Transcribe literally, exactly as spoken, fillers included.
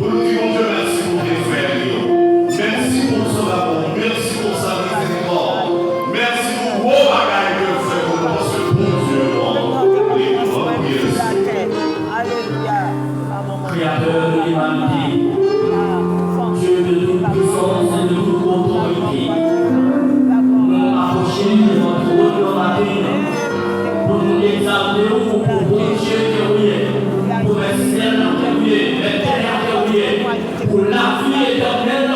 Pou nou di Bondye mèsi pou te fè li yo. Mèsi pou sa w fè pou nou. Mèsi pou sa mizerikòd. Mèsi pou gwo bagay ke w fè pou nou, paske Bondye an, li gran. Alelouya. Créateur de l'humanité, Dieu de toute puissance et de toute autorité, nou apwoche devan twòn nan maten an pou nou egzalte w pou bon Dye ke w ye, pou mèt syèl la ke w ye, mèt tè a ke w ye, pou lavi etènèl